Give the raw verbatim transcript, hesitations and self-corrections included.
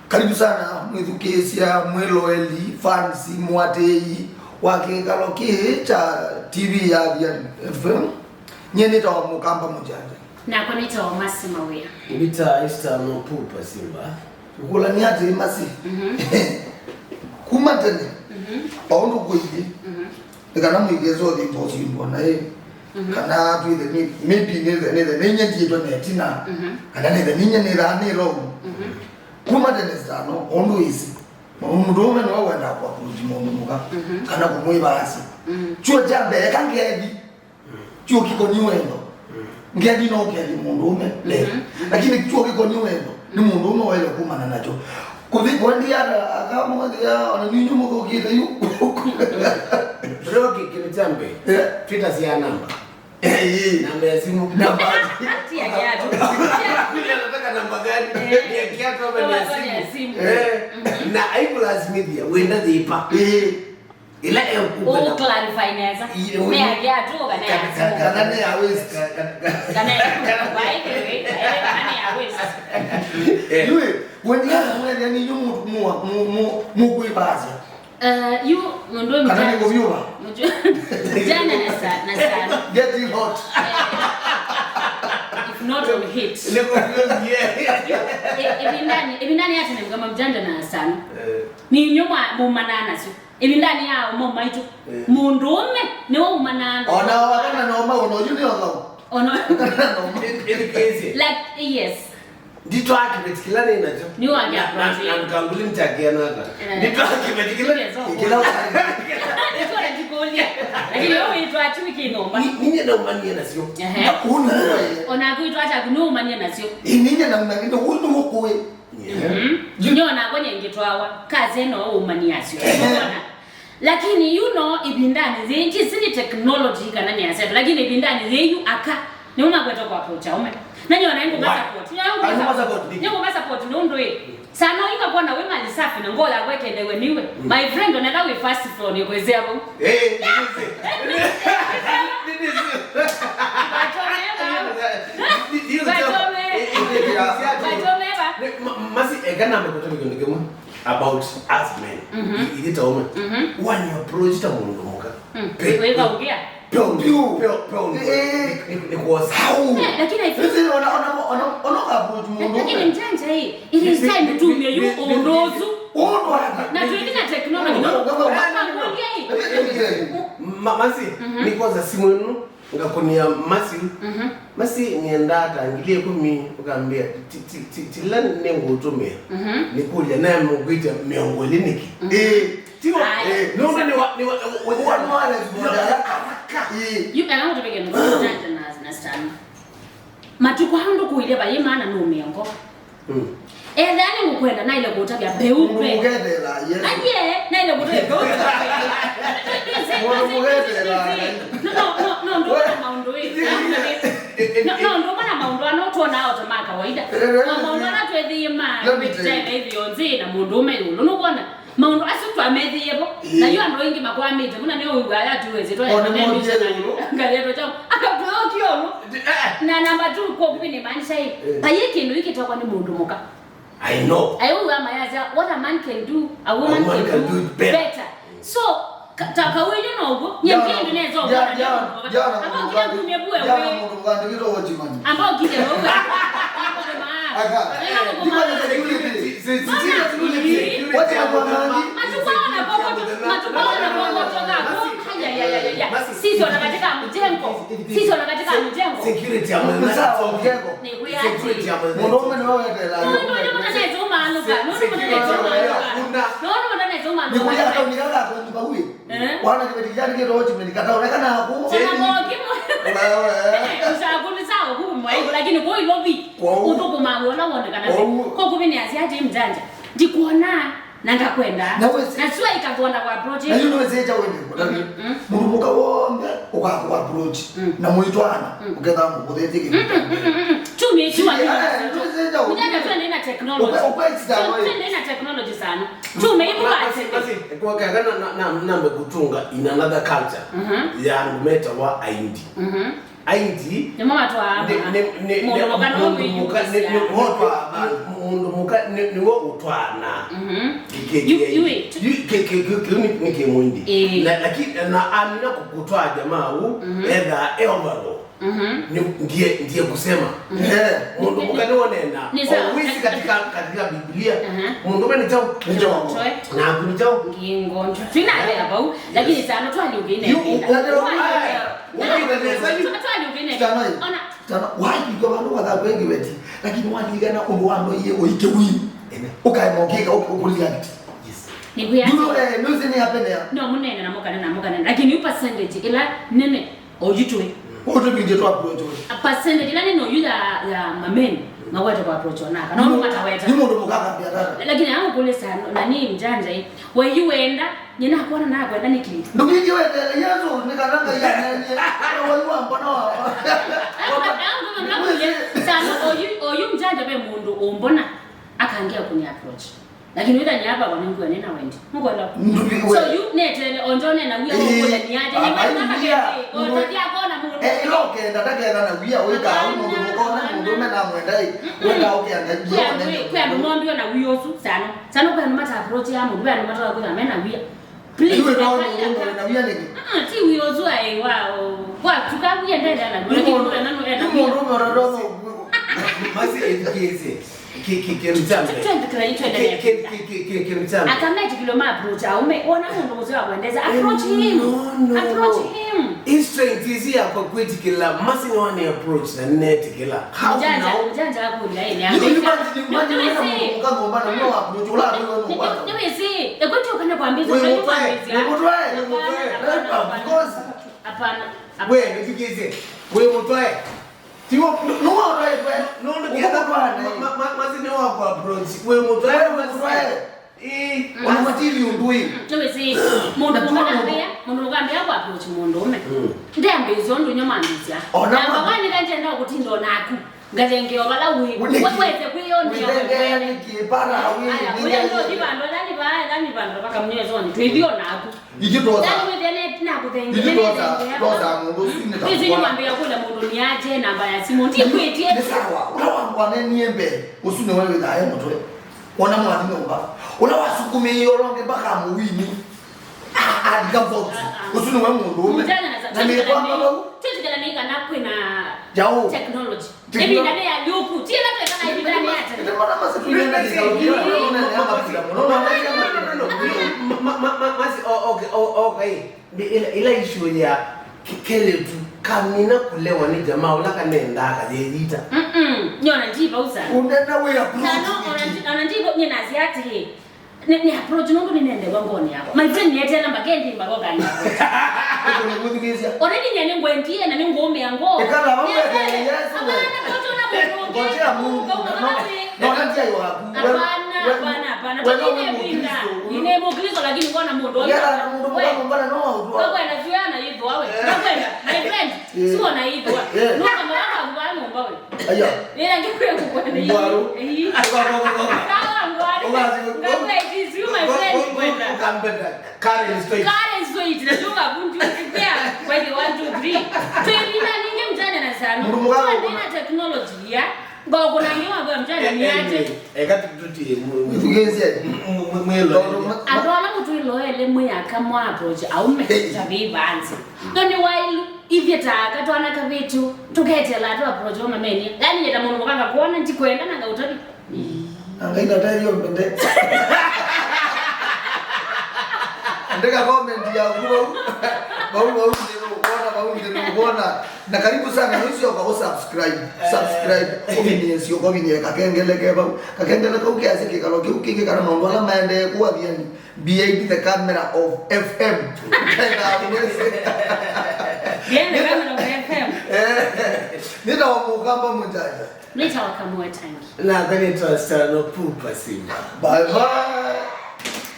Karibu sana mwĩthukĩĩsya, mwĩloeli, fans, mũatĩĩi wa kĩkalo kĩĩ kya T V ya Athiani F M. Nyie nĩtawa Mũkamba Mũjanja. Nakwa nĩtawa Mercy Mawĩa. Nĩtawa Esther Mũpupa Simba. Ũkũlany'a atĩĩ, Mercy. Mhm. Kuma tene, mhm, o ũndũ kũilyĩ, mhm, nĩ kana mũikesa ũthimba ũsimbwa naĩ, mhm, kana twĩthe nĩ, maybe nĩthe, nĩthe nĩnyie ndiĩtwe na ĩtina, mhm, kana nĩthe nĩnyie nĩthaa nĩ wrong. Mhm. Kuma tene Esther, o ũndũ wĩsĩ, mũndũũme nĩwe wendaa kũ approach mũndũ mũka, mhm, kana kũmwĩvaasya. Mhm. Kyuo kya mbee, eka ngethi. Kyuo kĩkoni wendo. Mm. Ngethi no ũkethi mũndũũme, mhm, lakini kyuo kĩkoni wendo, nĩ mũndũũme waĩle kumana nakyo. Kũthi kwendia ata, akamwethĩa, ona ninyu mũthũkĩte yu. Ndio ki-, kĩndũ kya mbee. Yeah. Twitter cia namba. Eh, eh. Namba ya simu. Namba. Tia kiatu. Yule anataka namba gani? Eh. Ni ya kiatu ama ni ya simu? Namba ya simu. Eh. Mhm. Na aikũlasimĩthya, wenda thĩpa. Eh. Ila e-, ũ-, clarify nesa. Ĩ-, ũ-, nĩ ya kiatu kana ya simu? Kana nĩ ya waist. Kana ya, by the way, eh, kana nĩ ya waist. Eh. Yue, wendia mwethĩa ninyu mu-, mu-, mu-, mu-, mũkwĩvaasya. Eh, yu mũndũ kana nĩ kũvyũva. Mũndũ jana na sa-, na sana. Getting hot. Eh, if not on hit. Nĩ kũvyũvie. Yu, ĩ-, ĩvindanĩ, ĩvindanĩ ya tene kama mjanja na sana. Eh. Ninyu mwa-, mumanaa nasyo. Ĩvindanĩ ya aũme maitũ, eh, mũndũũme nĩwe umanaa na. Ona wakana na ũma, ona ũyu nĩ ũthau. Ona wakana na ũma. Ĩthukĩĩsye. Like, yes. Nditwaa kĩveti kĩla nĩ nakyo. Nĩ wa na, na, na kanguli nĩkyakĩana ata. Eh. Nditwaa kĩveti kĩla. Yes, of course. Kĩla wa- Nĩtwaa ndikũlya. Lakini wewe wĩtwaa chui kĩnomba. Ni-, ninye naumanie nasyo. Ehe. Na kuona wewe. Ona kwĩtwaa kyaku nĩ umanie nasyo. Ĩ, ninye naumanie, ndio ũndũ ũkũĩ. Yeah. Mhm. Yu- Nyo nakwa nyingĩtwawa, kaze no umaniasyo. Ehe. Unaona? Lakini, you know, ĩvindanĩ yĩĩ, njĩsĩ nĩ technology kana nĩ aseto, lakini ĩvindanĩ yĩĩ yu aka, nĩo makwete kwa approach aume. Na nyo na ngũma support. Nyo ngũma support. Nyo ngũma support nĩ ũndũ ĩ. Sana ika kuona we mali safi na ngoo yakwa ĩkendewe niwe. Mm. My friend, onetha wĩ first floor nĩ kwezea vau. Eh, nĩ nĩsĩ. Nĩ nĩsĩ. Batomeva. Nĩ, nĩ, nĩ, Batomeva. Batomeva. Nĩ, ma-, masi, eka namba kũtũmĩka kĩndũ kĩmwe about us men. Mhm. I-, ithyĩ ta ũme. Mhm. Wani approach ta mũndũ mũka. Mm. Pe-, wĩva ũkĩa? Pyo, pyo, pyo, pyo. Eh. Nĩ, nĩ, nĩ kwosa. Au. Eh, lakini I think ona, ona, ona, ona approach mũndũ. Lakini mjanja hii, it is time to me you ũndũ ũsu. Ũndũ ata? Na twĩthi na technology, no? Ũndũ ata? Ũndũ ata? Ũndũ ata? Eh, eh, eh. Ma-, masi, mhm, nĩ kwosa simu ĩno. Ngakũnia Masi. Mhm. Masi, nĩendaa ta ngili ĩkũmi, ũkambĩa, ti, ti, ti, ti la nĩngũtũmĩa. Mhm. Nĩkũlya, naye mũkwĩtya mĩongo ĩlĩ nĩkĩ? Mhm. Ĩĩ, ti wa, aya, eh, nũndũ nĩ wa, nĩ wa, wa, wa, wa, wa, haraka. Ĩĩ. Yu, ena ngũtũmĩke nũkũtanja na, na Stan. Matukũ aa ndũkũilye vayĩ maana nũ mĩongo. Mm. Ethĩa nĩngũkwenda, naĩle kũtavya mbeũ. Mũndũ mbee. Mũketheela, yes. Aye, naĩle kũtavya mbeũ. Mũndũ mũketheela. No, no, no, no, ndũkona maũndũ ĩ. No, no, ndũkona maũndũ ano tuonaa ota ma kawaida. Eh, eh, eh. Maũndũ ala twethĩie ma, let me tell you, ĩthĩo nzĩ na mũndũ ũme ĩũlũ. Nũkwona? Maũndũ asu twamethĩie vo, ĩĩ, na yu andũ aingĩ makwamĩte, mũna nĩ ũiw'a aya tuwezĩtwe. Ona nĩ mũndũ mũndũ ĩũlũ. Ngalĩtwe kyaũ. Akatwĩokia ũlũ. Eh. Na namba two, kwa kũvĩ nĩ maanisha ĩ, eh, vayĩ kĩndũ ĩkĩtokwa nĩ mũndũ mũka. I know. Ayũw'a mayasya, what a man can do, a woman can do better. So, ka-, ta kawenyu no ũguo, nyie jana, kĩndũ neza ũkona jana, nĩ mũndũ mũka. Jana, amba ũkĩte kumie buwe jana, we. Mũndũ mũka ndĩkĩtwa watchman. Amba ũkĩte wewe. Aka. Ĩla mũndũ mũka. Ndikwa nĩ security. Matukwana kokoto, matukwana kokoto kako. Ay, ay, ay, ay, ay. Sisi wana katika mjengo. Sisi wana katika mjengo. Security ya mwenza. Sawa, mjengo. Nĩ kwĩa. Security ya mwenza. Mũndũ ũme nĩ wewe. Nũndũ nĩ mũndũ neza ũmalũka. Nũndũ nĩ mũndũ neza ũmalũka. Nũndũ nĩ mũndũ neza ũmalũka. Nĩ kwĩa hata unikala kwa nyumba huyu. Eh? Wana kĩveti kĩanĩ kĩtoo chimeni kataonekana haku. Ona moki mo. Wewe. Usakunisa hukumu mwa hivyo, lakini kwa hilo vi. Kwa huu. Uthũkũmaa wĩ ũla wonekana. Kwa huu. Kwa kũvĩ nĩ asia ati mjanja. Ndikuona na ngakwenda. Na wewe si- na sua ikakuona kwa approach. Na you know, wewe si cha wewe, kwa nini? Mm, mm. Mũndũ mũka wonde, ũkakũ approach. Mm. Na mũitwana, mm, ũketha mũkũthĩtie kĩndũ. Mm, mm, mm, mm, mm. Chumi, chumi, chumi. Mjanja, twende na technology. Ukwe-, ukwe extra. Twende na technology sana. Tume ibu. Basi, basi, kwa kaka na, na, na, nambe kutunga in another culture. Mhm. Ya andũ metawa Aindi. Mhm. Aindi nĩmo matwaa nĩ- nĩ- nĩ- mũndũ nĩ- mũka no mũndũ mũka nĩ- nĩ- wĩyumĩsya. Mũndũ mũka nĩ- nĩwe ũtwaana. Mhm. Kĩ- kĩ- Yu- kĩ- yu wĩ. Yu- kĩ- kĩ- kĩ- kĩu nĩ- nĩ kĩmwindi. Ĩĩ. Na- lakini na amina kũtwaa jamaa ũu ethaa e overall. Mhm. Ni- ndiye ndiye kusema. Mhm. Eh, mũndũ mũka nĩwonena. Nĩ sawa. Always katika katika Biblia. Aha. Mũndũ we nĩ chao. Nĩ chao. Njoe. Na aku nĩ chao. Ngingo. Twinavea vau, lakini sana twaliũkĩne. Yu- yu- Twaliũkĩne. Sana. Ona. Sana. Why? Because vandu vatha wengi weti. Lakini waligana ũndũ wa noiye ũike wii. Amen. Ukae mokika, uk- ukureact. Yes. Nĩkwĩa. Nduno, eh, nũsĩ nĩ apenea. No mũnene na mũkanene na mũkanene. Lakini yu percentage ĩla nene. Oyu tũĩ. Ũtũmĩthye twa approach ũyũ. A percentage ĩla nĩ noyu ya, ya mameni makwete kwa approach onaka. No mataweta. Nĩ mũndũ mũkakambia tata. Lakini angu kule sana na ni mjanja hii. Weyu wenda, nyina kuona na kwenda niki. Ndũkĩngĩ wetele Yesu nĩ kana Ngai anenie. Weyu wa mbona wa. Sana oyu, oyu mjanja ve mũndũ umbona akangia kuni approach. Lakini wĩthany'a ava wanengua nĩ na wendi. Mũkwenda? Nduvi- So we- yu netele onjo nena wia. Ĩĩ, ũkũlania ati nĩ ah, mwana ai, wia. Makende. Onjo ya kona mũndũ. Eh, ila ũkenda ndaketha na wia, wĩkaa mũndũ mũkona mũndũ ũme na mwenda ĩ. Wenda ũkenda ndio. Kwĩ andũ mombiwa na wia ũsu sana. Sana kwĩ andũ mata approach ya mũndũ, kwĩ andũ mata kwĩtha mena wia. Please. Iwe no mũndũ na wia nĩkĩ? Ah, ti wia ũsu ai wa wa tuka wia ndenda na wia. Lakini mũndũ ena no ena wia. Mũndũ ũme ũraroma. Masi education. Ki- ki- kindu kya mbee. Twende kĩla itwende. Ki- ki- ki- ki- ki- kindu kya mbee. Akameti kilo ma approach aume, wona mũndũ mũseo akwendeza, approach him. No, no, approach him. Hii strength ici yakwa kwĩtĩkĩla, masi nĩwa nĩ approach na nĩneetĩkĩla. How now? Mjanja, mjanja akulia ene. You imagine, imagine wĩna mũndũ mũka ngomba na no approach, ũla atũiwe no kwanza. Nĩwĩsĩ, ekwetio kana kwambĩza, wĩ mũtwae, wĩ mũtwae, wĩ mũtwae. Hapana, hapana, hapana. Of course. Hapana. We, nĩtũkĩsye. Wĩ mũtwae. Tiwo, nũwaũtaĩtwe. Nũndũ ketha ma- ma- ma- masi nĩwakwa approach. Wĩ mũtwae. Wĩ mũtwae. Ĩĩ. Ona matiri ũndũ ĩ. Nĩwĩsĩ, mũndũ mũkambĩa, mũndũ mũkambĩa kwa approach mũndũ ũme. Ndĩambĩĩsya ũndũ nyo mambĩĩsya. Ona namba one nĩkanjenda kũtinda onaku. Ngathengewa vala wĩ. Wĩweze kwĩyonea. Wĩthengeea nĩkĩ? Para wĩ. Aya, wĩ ndio thivando, thani vaa, thani vando vakamnywezoni. Twĩthio naku. Ithuĩ twosa. Yaani wĩthĩa ne- nakũthengia, ithuĩ twosa, nĩnĩthengeawa. Twosa mũndũ ũsu nĩ ta. Hizi nĩ mambia kula mũndũ nĩ aje namba ya simu. Ndikwĩtie. Nĩ sawa. Ũla wa- wanenie mbee, ũsu nĩwe wĩthaa e mũtwe. Wona mwathi nyũmba. Ũla wasukumĩie ũlonge mpaka mũwini. Ah, ah, ndika vote. Ah, ah. Ũsu nĩwe mũndũ ũme. Mũtana na sa- na nĩ kwamba vau. Twĩtĩkĩlanĩ kana kwĩna jaũ. Technology. Ĩvinda nĩ ya lyũku. Ti ĩla twĩkana ĩvinda nĩ ya tene. Ĩndĩ mbona masi tulienda kĩkalo kĩla, nũnene ya mabila mũno, nũnene ya mabila mũno. Ma- ma- ma- masi, o- okay, o- okay. Ĩla- ĩla issue ya ke- kelĩtu kamina kũlewa nĩ jamaa ũla kanendaa kayeyita. Mm-mm. Nyona ndi vau sana. Ũnene wĩ approach. Sana, ona ndi- ona ndi vau, nyina zi atĩĩ. Nĩ, nĩ approach nũndũ nĩnendewa ngoonĩ yakwa. My friend nĩeteela mbaka ĩndĩ mbaka ũkani approach. Ũkũnĩkũthikĩĩsya. Already nyie nĩngwendie na nĩngũũmĩa ngoo. Ĩkala vau weteele Yesu we. Hapana, approach ona mũndũ ũngĩ. Ngojea Mungu. Ngoma no- vale. Nona ndia yo waku. Hapana, hapana, hapana. Tũnine vinda. Nĩ Mũkristo lakini ngona mũndũ ũngĩ. Yala na mũndũ we. Mũkristo mbona no wautwa. Ngakwenda sio anayithwa we. Eh. Ngakwenda, my friend. Eh. Sio anayithwa. Eh. Nũkamba vaka kuva nyũmba we. Aya. Nĩna ngĩkwĩa kũkwenda. Ngwaru. Ĩĩ. Ũka- ũka- ũka- ũka- Sawa, ngwaru. Ũka- Ngakwĩa it is you, my friend, kwenda. Ũkambeta. Karen Strait. Karen Strait, na tuka bunju kipea, kwa hiyo one, two, three. Twĩlina ningĩ mjane na sana. Mũndũ mũka- Kwa nina technology ya. Ngoko na ngiwa kwa mjane ni aje. Eka tututie mu- mu- Ithugĩĩsye. Mu- mu- mwĩlo. Tondũ ma- Andũ ala mũtwĩloele mwĩ aka mwa approach aume. Hey. Tavi vanzi. Noni wailu. Ithyĩ ta aka twana kavĩtu, tũketela twa approach mamenie. Yaani, yeta mũndũ mũka ngakwona, ndikwenda na ngaũtavya. Na Ngai ndatethio mbende. Andĩka comment yaku vau. Vau, vau, nĩũkwona, vau, nĩũkwona. Na karibu sana, nĩsyoka ũ subscribe. Subscribe. Ũvinie syũko, ũvinie kakengele ke vau. Kakengele kau keasya kĩkalo kĩu kĩngĩ kana maũndũ ala maendee kũu athiani. Behind the camera of F M. Behind the camera of F M. Eh, nĩtawa Mũkamba Mũjanja. Nĩtawa Kamwe Tangi. Na nĩtawa Stano Pupa Simba. Bye bye.